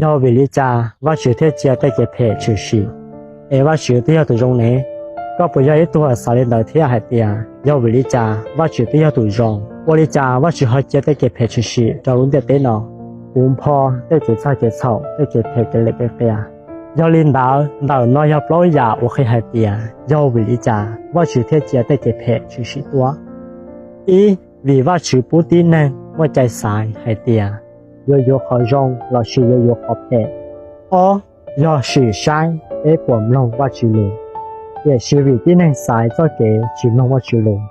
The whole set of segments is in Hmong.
Yog vim li cas Vajtswv thiaj cia tej kev phem tshwm sim, es Vajtswv twb yog tus zoo ne? Koj puas yog ib tug uas xav li ntawd thiab hais tias yog vim li cas Vajtswv twb yog tus zoo, ua li cas Vajtswv ho cia tej kev phem tshwm sim rau lub ntiaj teb no? Puv npho, tej kev txhawj kev txhaum, tej kev phem kev liam kev qias. Yog li ntawd, ntawm no yog plaub yam uas qhia hais tias yog vim li cas Vajtswv thiaj cia tej kev phem tshwm sim tuaj. Ib, vim Vajtswv pub tib neeg muaj cai xaiv hais tias yuav yuav qhov zoo lossis yuav yuav qhov phem. Ob, yog sim saib peb puas mloog Vajtswv lus, tiam sis vim tib neeg xaiv txoj kev tsis mloog Vajtswv lus,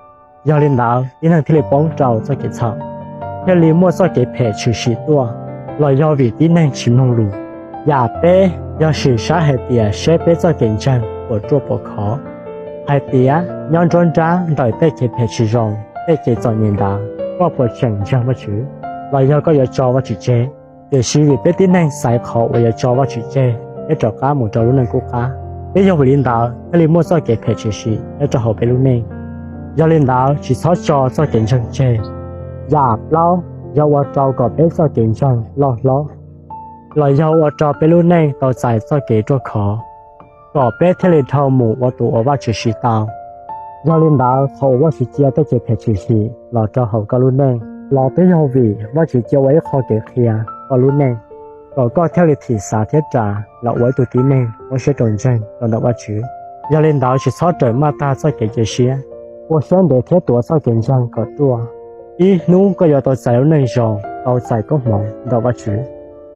yog li ntawd tib neeg thiaj li poob rau txoj kev txhaum, thiaj li muaj txoj kev phem tshwm sim tuaj, los yog vim tib neeg tsis mloog lus. Yam peb, yog sim saib hais tias seb peb txoj kev ntseeg puas ruaj puas khov, hais tias nyob nruab nrab ntawm tej kev phem tsis zoo, tej kev txom nyem ntawd koj puas tseem ntseeg Vajtswv, los yog koj yuav tso Vajtswv tseg. Tiam sis vim peb tib neeg xaiv qhov uas yuav tso Vajtswv tseg thiab rov qab mus rau lub neej qub qab, peb yog vim li ntawd thiaj li muaj txoj kev phem tshwm sim nyob rau hauv peb lub neej. Yog li ntawd tsis txhob tso txoj kev ntseeg tseg. Yam plaub, yog ua rau kom peb txoj kev ntseeg loj hlob, los yog ua rau peb lub neej tau txais txoj kev ruaj khov, kom peb thiaj li dhau mus ua tus uas Vajtswv siv tau. Yog li ntawd qhov uas Vajtswv cia tej kev phem tshwm sim los rau hauv koj lub neej los twb yog vim Vajtswv cia ua ib qho kev qhia koj lub neej, kom koj thiaj li thim xav thiab ras los ua ib tug tib neeg muab siab rau ntseeg rau ntawm Vajtswv. Yog li ntawd tsis txhob rawm maj tag txoj kev cia siab, ua siab ntev thiab tuav txoj kev ntseeg kom ruaj. Ib hnub koj yuav tau txais lub neej zoo, tau txais koob hmoov ntawm Vajtswv.